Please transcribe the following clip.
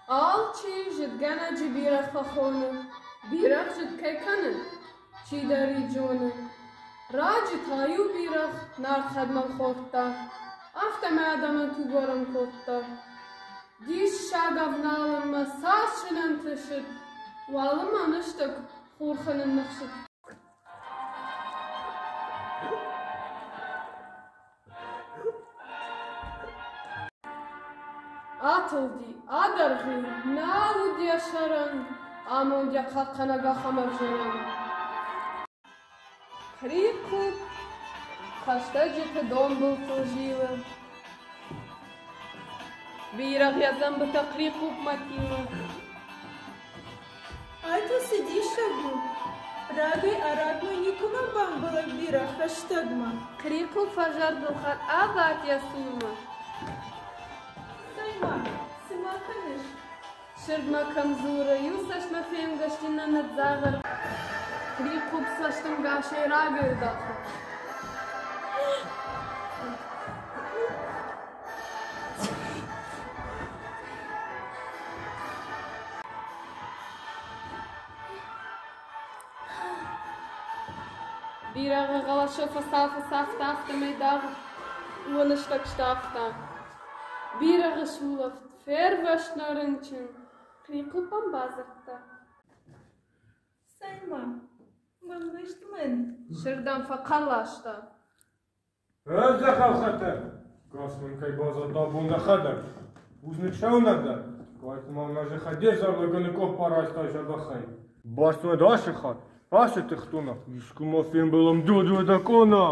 Алчи зыдгӕнӕджы бирӕгъ фӕхоны, бирӕгъ зыд кӕй кӕны, чидӕрид зоны. Раджы та-иу бирӕгъ нард хӕдмӕл хордта, афтӕмӕй адӕмӕн тугуарӕн кодта. Диссаг ӕвналынмӕ цас зын ӕнтысыд, уалынмӕ ныстӕг хурхы нынныхсыд. Атылди, адӕргъи, нал уыд йӕ сӕрӕн, амонд йӕ хъахъхъӕнӕг ахӕм ӕвзӕрӕн. Хърихъупп хӕстӕджыты донбылтыл зилы. Бирӕгъ йӕ дзӕмбытӕ хърихъупмӕ тилы. Ай та цы диссаг у? Рагӕй-ӕрӕгмӕ никуыма бамбӕлӕг бирӕгъ хӕстӕгмӕ. Хърихъупп фӕзӕрдылхатт абадт йӕ цурмӕ. Цӕй-ма, цы ма кӕныс? Сырдмӕ кӕм дзуры, иу цӕстмӕ фенгӕст иннӕ ныдздзагъыр. Хърихъупп цӕстӕнгасӕй рагӕй здӕхы. Бирӕгъы хъӕлӕсы фӕцӕф-фӕцӕфта, афтӕмӕй даргъ уӕныстӕг сдавта. Бирӕгъы сулӕфт фервӕзт нӕ рынчын, Хърихъуппӕн бадзырдта. Цӕй-ма, мӕ мыст мын. Сырдӕм фӕхъӕр ласта. Ӕз дзӕгъӕлхӕтӕг, гас мын кӕй базыдта бон дӕхӕдӕг. Бузныг сӕумӕ дӕр, гайтма мӕ зӕхӕдезӕр лӕгӕны къоппа райстай дзӕбӕхӕй. Баст уӕд ацы хатт, ацы тыхтона, искуы ма фембӕлӕм додой дӕ къона.